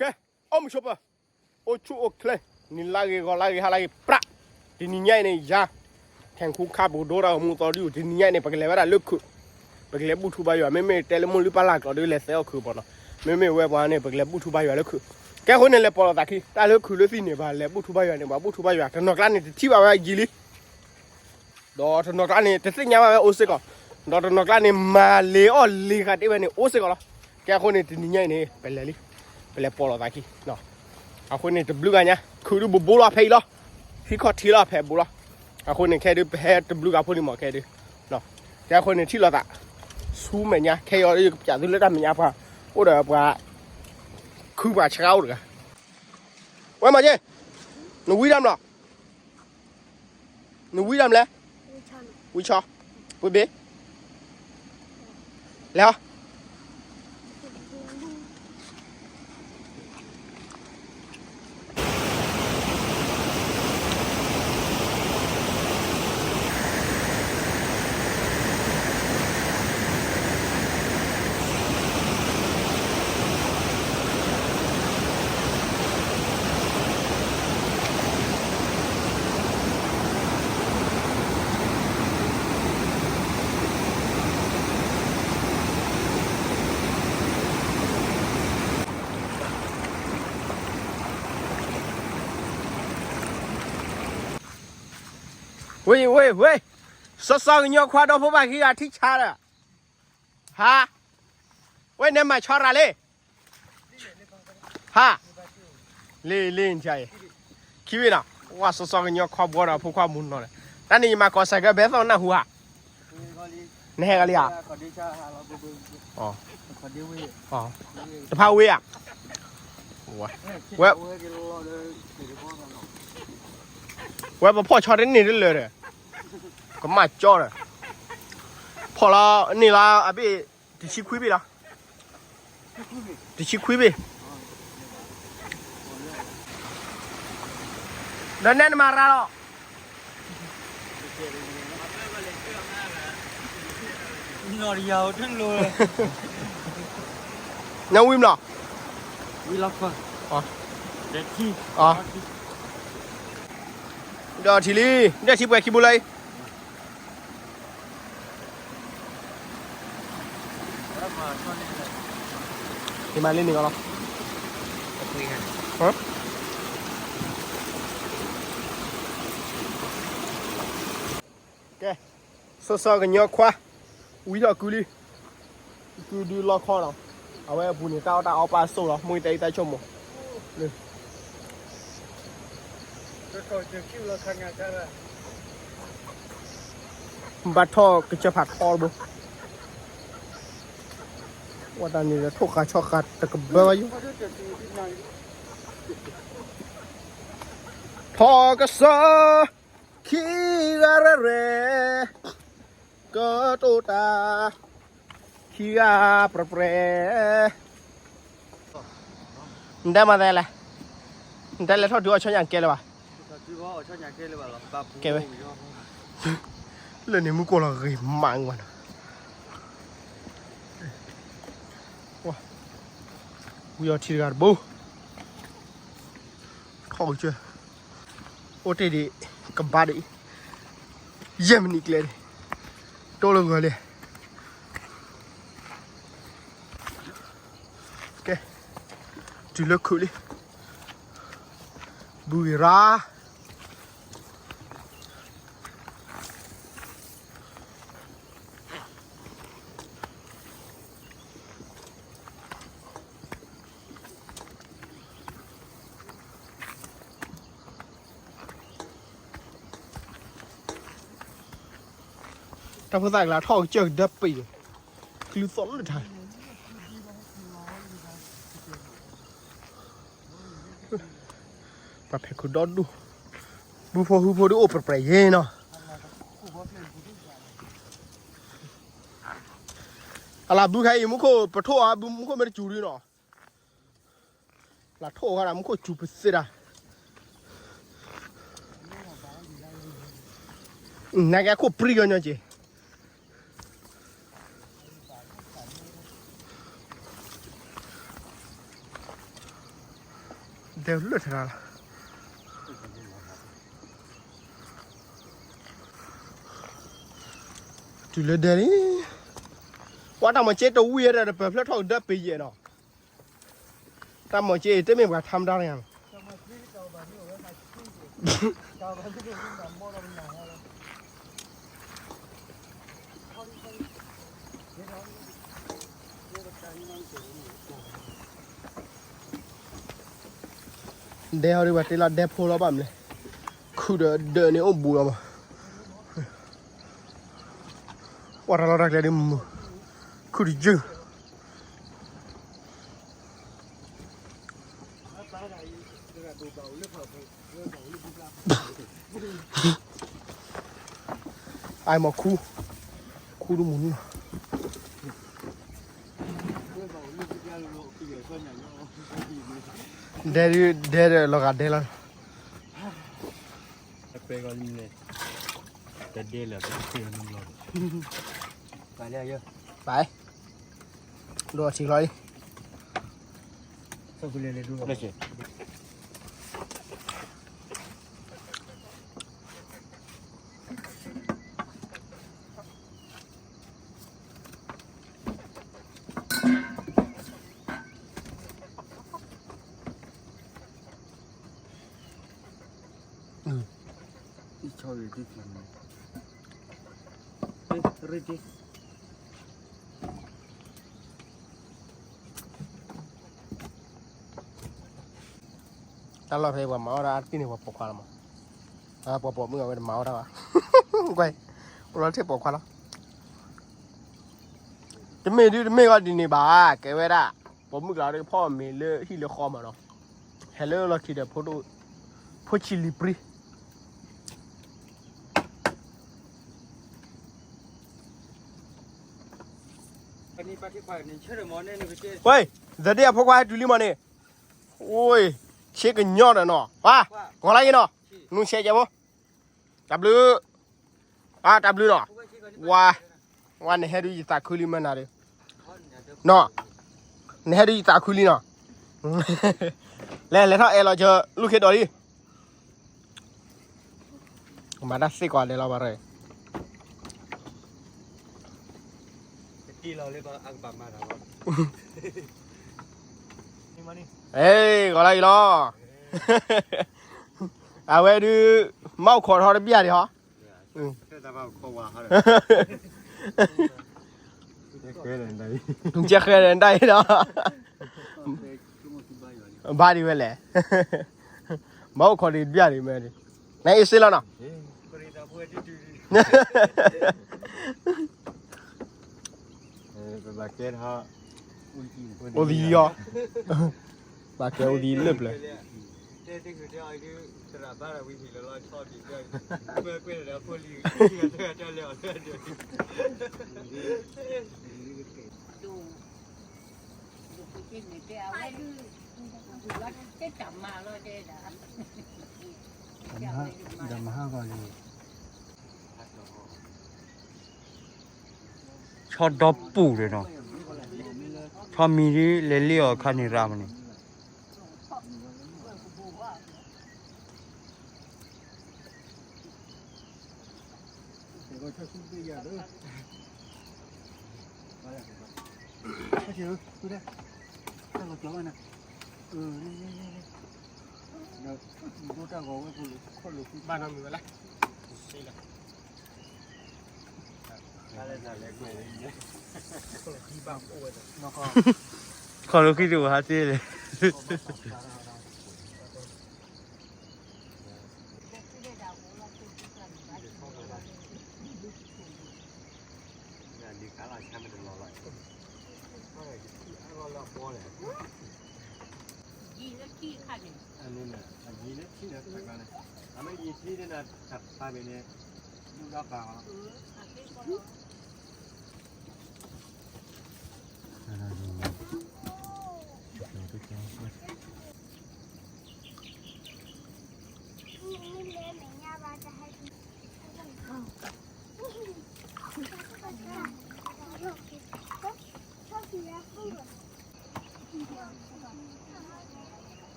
ကဲ, အိၣ်မုာ်ဆိးပၢၤ, အိၣ်ဆူၣ်အိၣ်ချ့, နံၤလၢဂ့ၤ ဂီၤလၢဂ့ၤ ဟါလၢဂ့ၤ ပြး, တနံၤညါအံၤန့ၣ် ယၤ ထဲၣ်ခူခါ ပကဒိတၢ်ဂီၤမူသီဒု တနံၤညါအံၤန့ၣ် ပကလဲၤဝဲဒၣ်လၢခုး, ပကလဲၤဘူၣ်ထူဘါယွၤ မ့မ့ၢ်တဲလၢမိၢ်လုၢ်ပၢ်လၢ်ကျိာ်ဒီး လဲၤသဲအီၣ်ခုးပီၤနီၤ, မ့မ့ၢ်ဝဲပှၤန့ၣ် ပကလဲၤဘူၣ်ထူဘါယွၤလၢခုး, ကဲအဃိန့ၣ် လဲၤပိာ်လိာ်သးခံ တၢ်လၢခုးလၢသံၣ်န့ၣ် ပှၤလဲၤဘူၣ်ထူဘါယွၤန့ၣ် ပှၤဘူၣ်ထူဘါယွၤ တနီၤကျါန့ၣ် တထံၣ်ဘၣ်ဝဲယံာ်လံ ဒီးတနီၤကျါန့ၣ် တသ့ၣ်ညါဘၣ်ဝဲအိၣ်စ့ၢ်ကီး, ဒီးတနီၤကျါန့ၣ် မၤလ့ၤအီၣ်လ့ၤဃာ်တ့ၢ်ဝဲန့ၣ် အိၣ်စ့ၢ်ကီးလီၤ. ကဲအဃိန့ၣ် တနံၤညါအံၤန့ၣ် ပလဲၤလံ, ပလဲၤပိာ်လိာ်သးခံ, အဃိန့ၣ် တဘျုးဂၤညါ ခုးဒုးဘူးဘူးလီၤဖဲအံၤလီၤ, ဟံးခီၣ်ထံးလီၤဖဲဘူးလီၤ, အဃိန့ၣ် ခဲဒုး ပဟဲတဘျုးဂၤဖိန့ၣ်မး ခဲဒုး, ကဲအဃိန့ၣ် ထံၣ်လိာ်သး, ဆူမဲာ်ညါ ခဲအံၤ ယကပျးသုလၢတၢ်မဲာ်ညါပှၤ, အိၣ်ဒီးပှၤ, ခုပှၤဆှါအိၣ်တဂၤ, ဝဲမၤက့, နဝံဒၣ်မလီၤ နဝံဒၣ်မလဲၣ်, ဝံဆီ, ဝံဘ့ၣ်, လဲၤဟီ ဝ့ၢ်ဝ့ၢ်ဝ့ၢ်, စီစီကညီခွါဒီဖိပၢ်ခံဂၤထံၣ်ဆါဒီး, ဟါ, ဝဲန့ၣ်မၤဆီရၤလံ, ဟါ, လ့လ့နဆါအံၤ, ခံဝံၤနီၤ, ဝဲစီစီကညီခွါဘှီဒီးဖိခွါမူနီၤန့ၣ်, တၢ်န့ၣ်ယမၤကီးစဲးကဲဘဲသိးနၢ်ဟူဧါ, နဟဲဂၤလံဧါ, တဖၣ်ဝ့ၢ်ဧါ, ဝဲ, ဝဲပဖီၣ်ဆီတန့ၢ်တလၢာ်ဒီး, ကမၣ်ကၠီဒီး, ဖီၣ်လီၤန့ၢ်လီၤအဘ့ၣ်, တဆံခွံဘ့ၣ်လီၤ, တဆံခွံဘ့ၣ်, ဒီးနဲနမၤရၤလီၤ, နီၢ်တယၤအိၣ်တလိၤ, နဝံၤမလီၤ, ဒီးထံလံ, ဒီးထံပှဲၤခံဘိလၢအံၤ ယမၤလံန့ၣ်လီၤ, ကဲ, စီစီကညီခွါ, ဝံထီၣ်ကုလံ, ကုဒုလီခီနီၤ, အဝဲအပူၤန့ၣ် တၢ်အီၣ်တၢ်အီပာ်စိၣ်လီၤ မိၢ်တၢ်အံၤတၢ်ဆိကမိၣ်, ဘၣ်ထီၣ်ကစၢၢ်ဖးထီတဘိ, ဝဲတၢ်န့ၣ်ဒီးထိၣ်ဃာ်ဆီဃာ်တကဘၢဘၣ်ယိၣ်, ထီၣ်ကစၢၢ်, ခံဂၤရဲၣ်ရဲၣ်, ကတိၤတၢ်, ခံဂၤပြဲၢ်ပြဲၢ်, နတဲမၤသးလဲၣ်, နတဲလဲၤထီၣ်တုၤအီၣ်ဆီညၣ်ကဲလၢၤဘၣ်, ကဲဝဲ, လၢန့ၣ်မူကီၢ်လီၤဂ့ၤမးဝဲနီၤ, ဝံအီၤထံတဂၤတဘိ ထီၣ်ကစၢၢ်, အိၣ်တ့ၢ်ဒံး ကဘၣ်ဒံး, ယဲၢ်မံးနံးကျဲဒံး, တိၢ်လၢဂီၤလံ, ကဲ, တုၤလၢခုးလံ, ဘုဂ့ၤရၣ် တၢ်ဖိသၣ်ကျါထီၣ်ကစၢၢ်ကဒါပ့ၤ, ကလုၢ်သီၣ်လၢထါ, ပှၤဖဲးခုးဒီဒူၣ်, ဘုဖိဟုဖိဒုးအိၣ်ပြဲၢ်ပြဲၢ်ယဲနီၤ, အလၢဘုခါအံၤမူခိၣ်ပထိၣ်အီၤ ဘုမူခိၣ်မ့ၢ်တစူၤဒုနီၤ, လၢထိၣ်ဃါဒၣ်မူခိၣ်စူၤပသ့ဒၣ်, နကဲခိၣ်ပြံကညီက့ၤ ကဲ, ဒဲလၢထဲတၢ်လီၤ, တုၤလၢဒဲလံ, ပှၤတၢ်မၤစ့တဝံၤဒီး ပၢၢ်ဖျၢၣ်ထီၣ်ကဒၢပယဲၢ်နီၤ, တၢ်မၤစ့တမ့ၢ်ပှၤထါမတၤတဂၤနီၤ. ဒဲဟီဒ်ဘၣ်တ့လီၤဒဲဖိလီၤဘၣ်မလဲၣ်, ခုၣ်ဒီးဒၢးန့ၣ်အိၣ်ဘူးလီၤမး, ကွၢ်တၢ်လီၢ်တၢ်ကျဲဒ်မုာ်, ခုၣ်တယုၢ် အမၤခူ, ခူတမုာ်နီၤ, ဒဲဒုးဒဲဒီးလီၤဂာ်ဒဲလီၤ, တဒဲလၢၤ, ပ ဒိးထံချီအံၤ, တၢ်လီၢ်ဖဲပှၤမၤအီၣ်တၢ်အါတက့ၢ်န့ၣ် ပှၤပိာ်ခွါလီၤမး, ပှၤပိာ်မုၣ်အဝဲတမၤအီၣ်တၢ်ဘၣ်, ကွၢ်, အိၣ်လီၤထဲပိာ်ခွါလီၤ, တမ့ၢ်ဒုတမ့ၢ်ဂီၢ်ဒ်န့ၣ်ဘၣ်, ကဲဝဲဒၣ်, ပိာ်မုၣ်ကျါတဖီၣ်မ့ၤလၢဟံၣ်လၢဃီမးနီၤ, ဟဲလၢလီၢ်ခံဒီး ဖိဆံးလံၤပြံ ဝ့ၢ်, သဒ့အဖိခွါဟဲတုၤလံမးန့ၣ်, အိၣ်, ဆ့ကညီဒီးနီၤ, ပှၤ, ကီၤလါယံနီၤ, နုၤဆဲးကဲဖိ, တၢ်ဘျုး, အတၢ်ဘျုးနီၤ, ဝါ, ဝါနဟဲဒုးယသးခုလံမ့ၢ်နၤဒီး, နီၤ, နဟဲဒုးယသးခုလံနီၤ, လဲၤလဲၤထီၣ်အဲၣ်လီၤကၢ လူၢ်ခ့ဒီးလံ မၤတၢ်သ့ၣ်ကွၢ်လဲၤလီၤဘၣ်ရၢၣ်, အဲ ဂီၤလၢအံၤလီၤ, အဝဲဒုး, မၤအိၣ်ခိးထီၣ်တဘျၣ်ဒံးဟီ, ကဲဃဲဒီးနတၢ်အံၤဒီး, ဘၣ်ဒံးဝဲလဲၣ်, မၤအိၣ်ခိးဒံးတဘျၣ်ဒံးမ့ၢ်, နအ့ၣ်စ့လီၤနီၤ အိၣ်သယီၤ, ဘၣ်ကဲအိၣ်သယီၤလၢပျၢၤ, ဒီးမဟါဂီၤန့ၣ် ဆီဒီပူၤဒီးနီၤ, ဆီမံၤဒ်လဲၤလ့ၣ်အီၤခါန့ၣ်ရၣ်မးန့ၣ်, ခီၣ်လိာ်ခံတအိၣ်ဟးသ့လဲၣ်.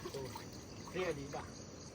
ဟဲတုၤဝဲတဂၤလံ, တဒါကုသိးဃိးဖးဒိၣ်ဒုး, နထီၣ်တၢ်ဖိလံၤထွါတဂၤ, ပှၤကိးလၢလူၤခ့သးဒီးဆီမိၢ်လါန့ၣ်, တမ့ၢ်ဆီမိၢ်ဘီဘၣ်, ဆီမိၢ်လါ, လူၤခ့သးဒီးဆီမိၢ်လါ. ဖီၣ်လီၤထံလူၤခ့သးလီၤ ဃိဆီညၣ်တဖျါန့ၣ်, အီၣ်ဂုၢ်အံၤငီၢ်ဖးတၢ်, တၢ်လီၤဖးမုၢ်လံလီၤ, နမ့ၢ်ကွၢ်လၢ ပှၤကံန့ၣ်လီၤ, အီၣ်ဝါ ပှၤဖီတၢ်လၢခုးနၢ်သံဝံၤန့ၣ် အဖီယဲၢ်နီၤ တအ့ၣ်လၢ်ကဲ ယီၢ်လၢ်ကဲ တၢ်ဒိးလၢခုးပူၤခါကဲခါကဲ ဒီးဘုလၢ်ကဲခဲကီး ဒီးအ့ၣ်ကဲ ဖၢနုာ်ကီၢ်ခါဒဲးလီၤခါကဲခါကဲ ကစၢ်ယွၤတၢ်ဆိၣ်ဂ့ၤဆိၣ်ဝါကတဲာ်ကတီၤန့ၢ် တၢ်ဂ့ၢ်ဖိတၢ်ဘျုးဖိသ့ၣ်တဖၣ်အဂီၢ် ဒီးတၢ်ဖံးအီၣ်မၤအီၣ် တၢ်ဖီၣ်ဖိကီၢ်ဖိဒီး မ့ၢ်ဒီးတၢ်စံးဘျုး တၢ်စံးဘျုးက့ၤကစၢ်ယွၤ အဃိန့ၣ် ဒီးကဘၣ်သ့ၣ်တဖၣ်လၢပမ့ၢ်ဒီး ကစၢ်ယွၤစံးဘျုးက့ၤပှၤလီၤ ဒီးက့ၤဝဲ ဝဲမၤဒီးတၢ်သူၣ်ခုသးခု တၢ်အီၣ်ကုးအီၣ်ပှဲၤ လၢဟူလၢကဒဲန့ၣ် ပလိၣ်တၢ်ထုကဖၣ်လၢအဂီၢ် ဒီးလၢ ပဝဲကိးဒံကိးနီၢ်ဂၤဒဲး လၢပပာ်ဖှိၣ်ထီၣ်လိာ်ပသးနီၤ ပဖိဒိၣ်ကစၢ်လံၤပဒံဖိပှၤဖိ ပကိးဖိဒိၣ်ဖိ ကိးဒံကိးနီၢ်ဂၤဒဲး လၢပပာ်ဖှိၣ်ထီၣ်လိာ်ပသး လၢကတီၢ်ဒီးန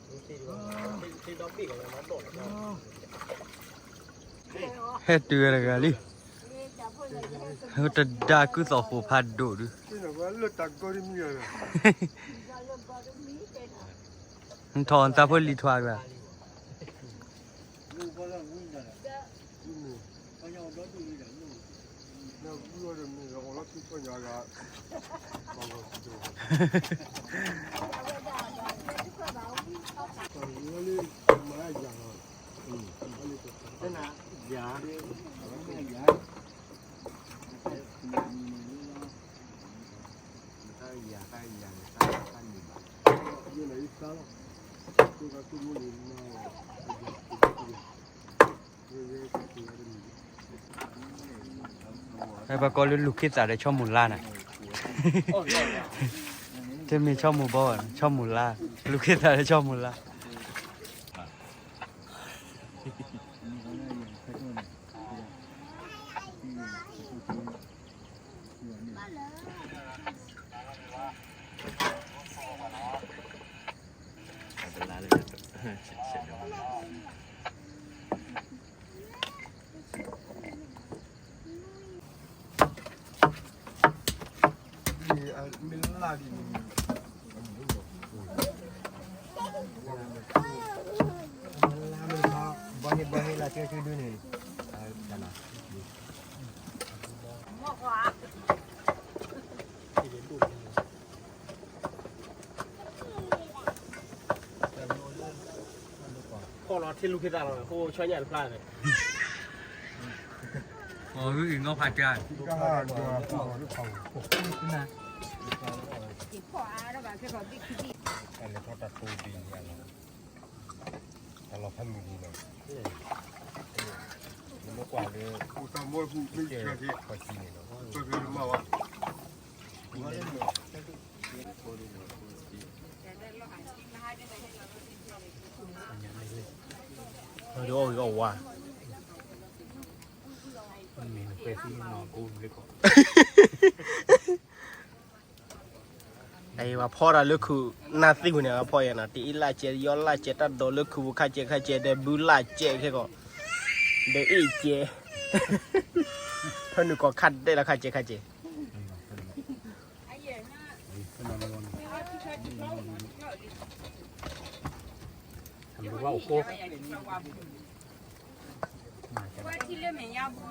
ၣ်ရံၣ်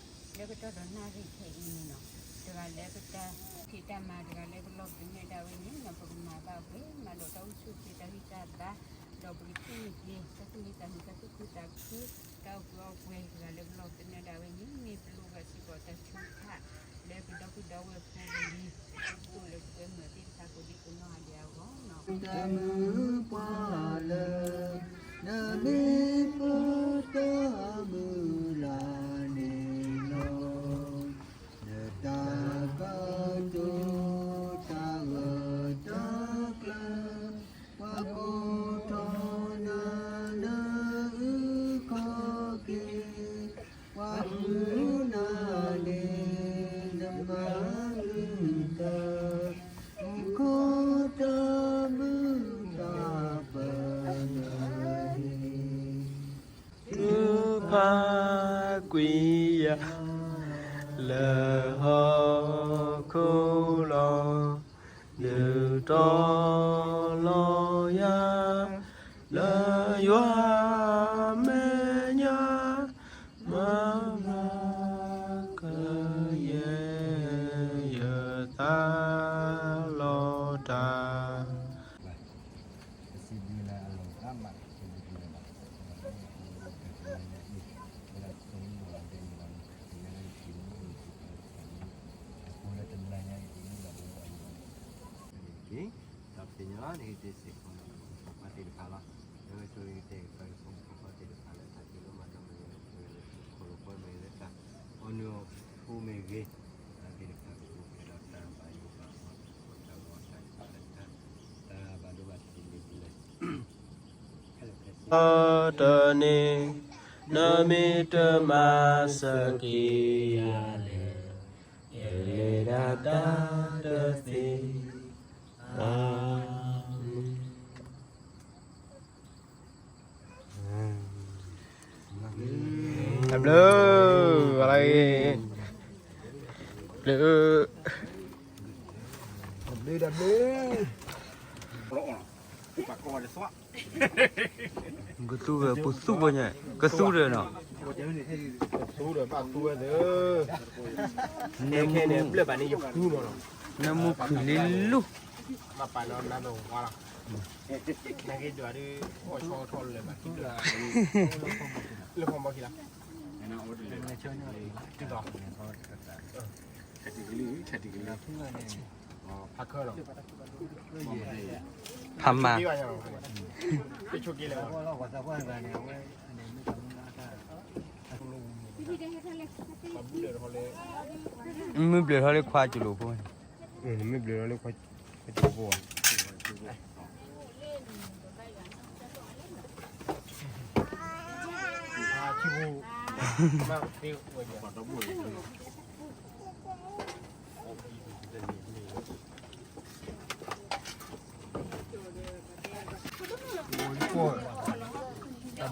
ခဲအံၤန့ၣ်နီၤ တဂၤလၢပတၢ်ဖံးတၢ်မၤ တဂၤလၢပလီၢ်ပသနၢၣ်ဒၣ်ဝဲန့ၣ်နီၤ ပကမၤဘၣ်ပှဲၤ မၤဒီးတၢ်အိၣ်ဆူၣ်ချ့တၢ်ဂံၢ်တၢ်ဘါ ဒီးပကထံၣ်န့ၢ်က့ၤ တၢ်သူၣ်မံသးမုာ် တၢ်သူၣ်ခုသးခု တၢ်အီၣ်ကုးအီၣ်ပှဲၤ တဂၤလၢပလီၢ်ပသနၢၣ်ဒၣ်ဝဲန့ၣ် မ့ၢ်ပလိၣ်ဘၣ်စ့ၢ်ကီးတၢ်ထုကဖၣ် လၢပဒီပုၢ်ဒီဝဲၢ်ဖိလံၤ ဒိၣ်လၢပကွဲမုာ်သ့ၣ်တဖၣ်ကိးဒံကိးနီၢ်ဂၤဒဲးအဂီၢ်နီၤ တၢ်မုၢ်ပှၢ်လၢ နမ့ၢ်ပတၢ်မုၢ်လၢ်န့ၣ်လီၤ နတၢ်ကတိၤတၢ်ဂၢၢ်တၢ်ကျၢၤ ပှၤကိးထီၣ်နၤလၢအုၣ်ခီၣ်က့ၤ ပှၤဃုနၤန့ၣ် နမၤမုာ်တၢ် မူခိၣ်တၢ်မုာ်တၢ်ပၢၤလၢန့ၣ် ထုကဖၣ်ကွံာ်ယၤ လၢဟီၣ်ခိၣ်လီၤ ဒုးတီလီၤယၤ လၢယွၤမဲာ်ညါ မၤမၤကယဲၢ် ယသးလီၤတၢ် ပစံးဘျုးလၢအလီၢ်အမး ပစံးဘျုးလၢဘၣ် ပစံးဘျုးလၢဘၣ် ယွၤန့ၣ် ဟ့ၣ်တ့ၢ်စ့ၢ်ကီး ပှၤသ့ၣ်တဖၣ်လီၤ. အဝဲဆိၣ်ဂ့ၤကတဲာ်ကတီၤဖိမုၣ်ဖိခွါသ့ၣ်တဖၣ်လၢတၢ်တ့လီၤမၤတၢ်မနုၤလဲၣ် မ့ၢ်လၢခိၣ်လီၤပှဲၤမ့ၢ်လၢတၢ် အီၣ်နုၢ်အီၣ်ဖိမ့ၢ်ဂ့ၤ, သ့ၣ်တဖၣ်ကပူၤဖျဲးဒီးတၢ်ဘၣ်ယိၣ်ဘၣ်ဘီ တၢ်ဂီၤတၢ်ဖံးတၢ်မၤ တၢ်ဘၣ်ဒိဘၣ်ထံးမ့ၢ်ဂ့ၤလဲၣ် တၢ်တန့ၣ် နမ့ၢ်တမၤစၢၤက့ၤယၤလဲၣ်, ယလဲၤဒၣ်တၢ်တသ့, အၤမ့ၣ်. တၢ်ဘျုး, ဝဲလၢဂ့ၤ, ဘျုး, တၢ်ဘျုး, တၢ်ဘျုး. ကသူဝဲ ပသူဝဲညါ, ကသူဒီးနီၤ, ကသူဒီးဘၣ်သူဝဲသ့, နဲခဲန့ၣ် ဘျၢၣ်ဘၣ်န့ၣ်ယဃုမးနီၤ, နမူခုၣ်လံလူ, ဘၣ်ပာ်နီၤနၤဒီးဝါလီၤ, နက့ၤဒွးဒ် အီၣ်ဆီထီၣ်လၢၤဘၣ်ခံဘျၢၣ်, လၢဖီမီခံလီၤ, တုၤလီၤ, ဖးမၤ, မုၢ်ဘျုးထီၣ်လၢခွါကလိာ်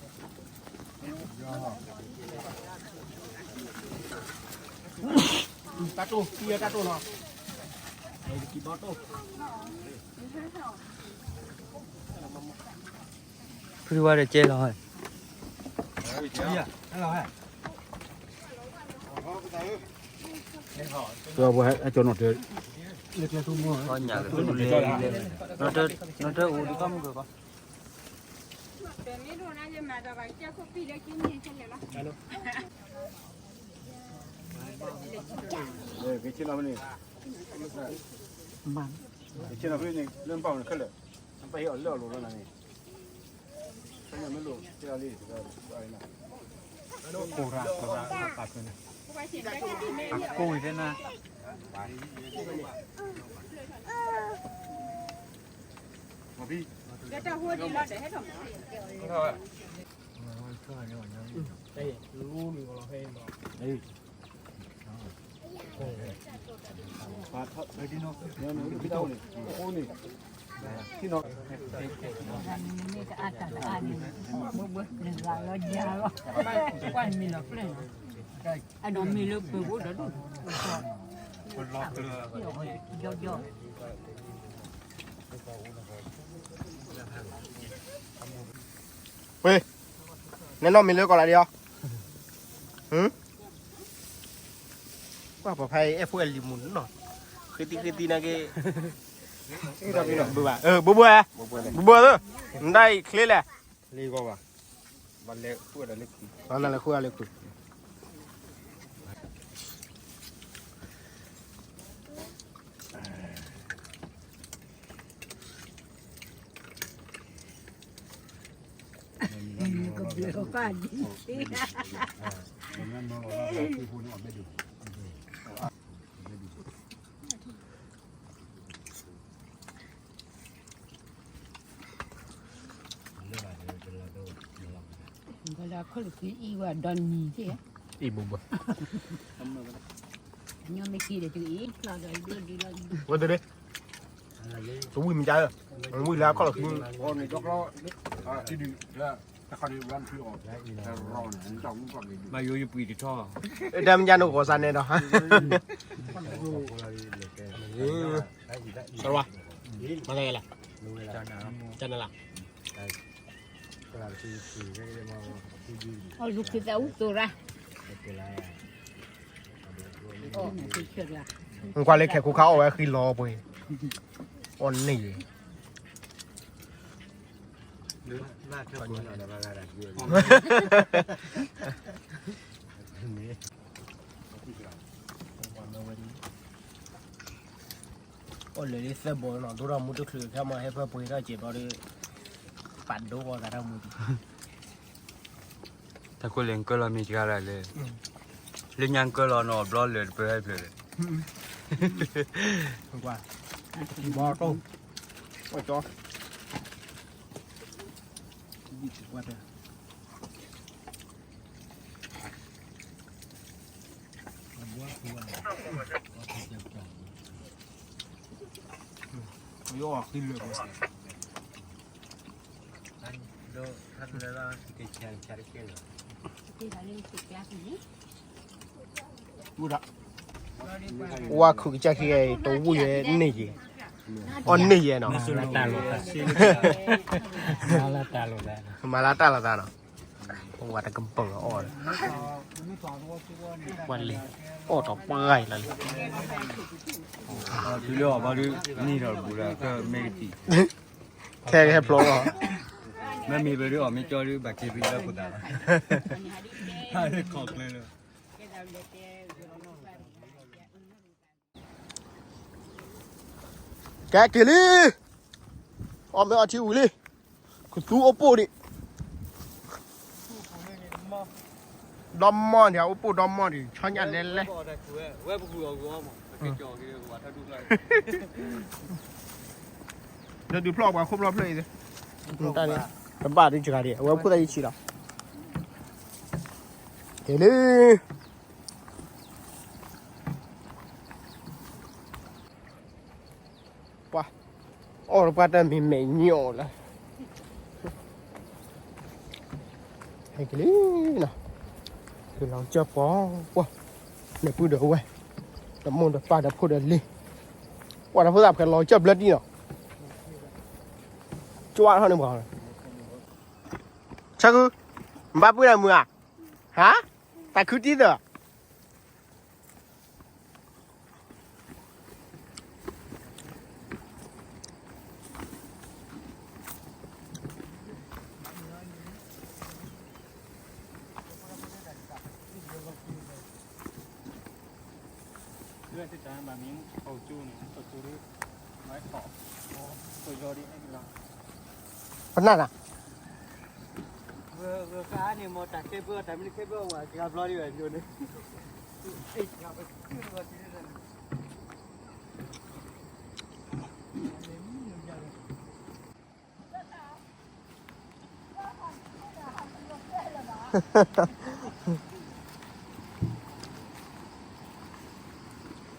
ဖိ, မုၢ်ဘျုးထီၣ်လၢခွါကလိာ်ဖိ, တၢ်တိၢ်, တၢ်တိၢ်နီၤ, ဖုဝါဒီးကဲလီၤ, အကၠီနီၤတဲ, နီၤတဲအိၣ်ဒ်ကီၢ်မုၢ်ကီၢ်, က့ၤဆ့ၣ်နီၤဖဲန့ၣ်, က့ၤဆ့ၣ်နီၤဖဲန့ၣ် လၢပာ်အီၤန့ၣ်ခဲလၢာ်, နပာ်ဟ့ၣ်အီၤလၢအလိၤလီၤနၤန့ၣ်, ခီမ့ၢ်လိၣ်တဲအီၤလံ, ကိၢ်ရၢ်, ကိၢ်ရၢ်, ပာ်ဖဲန့ၣ်, အကိၢ်ဝံၤတဲနၤ ဝ့ၢ်, နနီၢ်မံၤလၢကီးလးဒံးအီၤ, ပှၤပှၤဖဲအဲၣ်ဖိအဲၣ်လံၤမူနီၤ, ဃ့တံဃ့တံနာ်က့, ဘိဘိ, ဘိဘိ, နဒၣ်အံၤချ့လဲၣ်, နလဲၤဃုအီၤလၢခုး ကဘျၢကဒံး ကလၢခီၣ်လၢခံအံၤဝဲဒီနံၤက့, အံၤဘိဘိ, ညီမ့ၢ်က့ၤဒီးတအံၤဖျါဒီးဒိဒ်လီၤ, ဝဲသ့ၣ်, တဝံၣ်မ့ၢ်ကါ, ဝံၣ်လၢခီၣ်လၢခံ, ဘၣ်ယိယပှံၤတထီၣ်, စရီ, မၤသးယဲလဲၣ်, ကနလၢ်, အလူၤခ့သးအူသိးရၣ်, နကွၢ်လၢခဲခိၣ်ခါအီၣ်ဝဲဃံလီၤပှ့ၤ, အီၣ်န့ၢ်ယဲ, မ့ၢ် အိၣ်လၢလံသၢဘိနီၤ ဒိၣ်ထီၣ်မူတချုးခဲမၤဟဲဖၢပှ့ၤထီၣ်စဲးဘျီဒီး ပာ်ဒိၣ်အီၣ်သးတၢ်မူဒံး တၢ်ခိၣ်လဲၤကၢၢ်လီၤမ့ၢ်ကါဒၣ်လဲၣ်, လၢညါကၢၢ်လီၤနီၤ ဘျီလဲၤတပၢၢ်ဟဲဖျၢၣ်လဲၣ်, ဘီတိၢ်, ဝဲကၠီ, ဘီကွၢ်တဲ ဝါခုကစၢ်ခံဂၤအံၤ တဝူၣ်ယဲန့ၢ်ယဲ, အီၣ်န့ၢ်ယဲနီၤ, မၤလၢတၢ်လီၤသးနီၤ, ပဝဲတကပၤအီၣ်ဒီး, ပှၤလဲၤအီၣ်ဒီးပှၢ်လီၤလံ, တုၤလၢအီၤဘီဒုး နံၣ်ထီၣ်တပူၤဒီး ကမ့ၢ်ကတံၢ်, ခဲကဟဲဖျိလီၤ, မ့မ့ၢ်ပဒုးအီၤမ့ၢ်ကၠီဒုး ဘၣ်က့ၤပံၤလၢခိၣ်သးလီၤ, ခီၣ်ကျဲလီၤ. ကဲက့ၤလံ, အီၣ်မ့ၢ်အီထံဝံၤလံ, ကသူအိၣ်ပိၢ်ဒံး, ဒီမီၢ်ဒံး အိၣ်ပိၢ်ဒီမီၢ်ဒံး ဆီညၣ်လဲလဲ, ဒီးဒုးဖျီၣ်ပှၤခိၣ်ဖျီၣ်ဖျၢၣ်အံၤ, တဘၣ်ဒုးစှၤဒံး အဝဲခိၣ်သၣ်ယဆံးလီၤ, က့ၤလံ. ပှၤအီၣ်တပှၢ်တၢ်မံၤမဲာ်ညိၣ်လၢ ဟဲက့ၤလံနီၤ, ကလီၤကၢၢ်ပီပီ, နပုၢ်ဒီးဝဲၢ်, ဒီးမိၢ်ဒီးပၢ်ဒီးဖိဒီးလံၤ, ပှၤဒီးဖိသၣ်ဖဲလီၤကၢၢ်ဘျၢတံၢ်နီၤ, ကၠွထီၣ်န့ၣ်ပှၤ, ဆၢခု, ဘၣ်ပုၢ်ဒီးမုၢ်ဧါ, ဟါ, တၢ်ခုတံ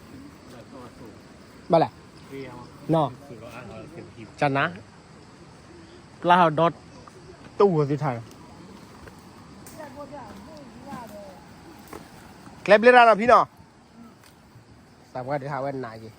ၢ်သၢ ပနၢ်နၤ, ဘၣ်လဲၣ်, နီၤ, ကနၤ, ပျၢ်ဟီၣ်ဒီတူၢ်ဝဲသ့ၣ်ထါ, ကျဲဘျၢတၢ်နီၤဖံနီၤ, သးပှၢ်ဒုးဟးဝဲနၤက့ၤ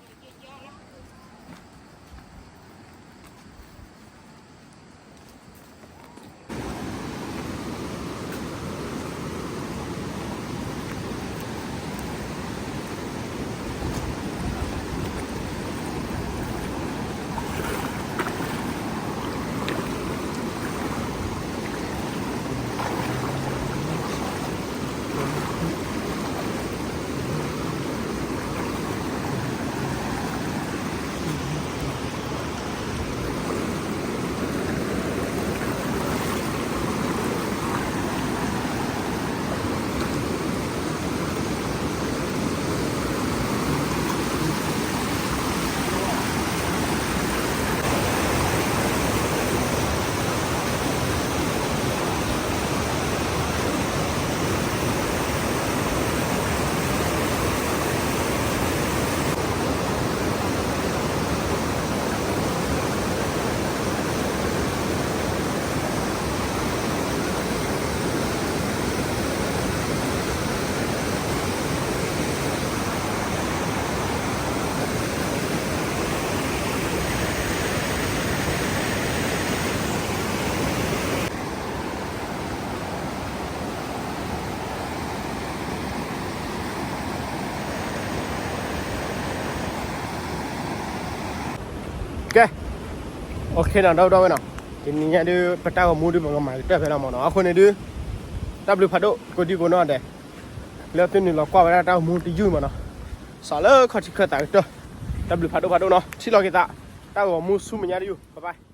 ကဲ, အိၣ်ခ့နီၤ ဒီပုၢ်ဒီဝဲၢ်နီၤ, တနံၤညါဒုး ပတၢ်ဂီၤမူဒုး ပကမၤကတၢၢ်ဖဲလီၤမၢ်နီၤ. အဃိန့ၣ်ဒုး တၢ်ဘျုးဖးဒိၣ် ကိးဒံကိးနီၢ်ဒဲး လၢသုနုာ်လီၤကွၢ်ဝဲဒၣ်တၢ်ဂီၤမူတယုၢ်မၢ်နီၤ, စီၤလၢခီၣ်ထံးခၢၣ်သးကတၢၢ် တၢ်ဘျုးဖးဒိၣ်ဖးဒိၣ်နီၤ, ထံၣ်လီၤက့ၤသး တၢ်ဂီၤမူဆူမဲာ်ညါတယုၢ်, bye bye.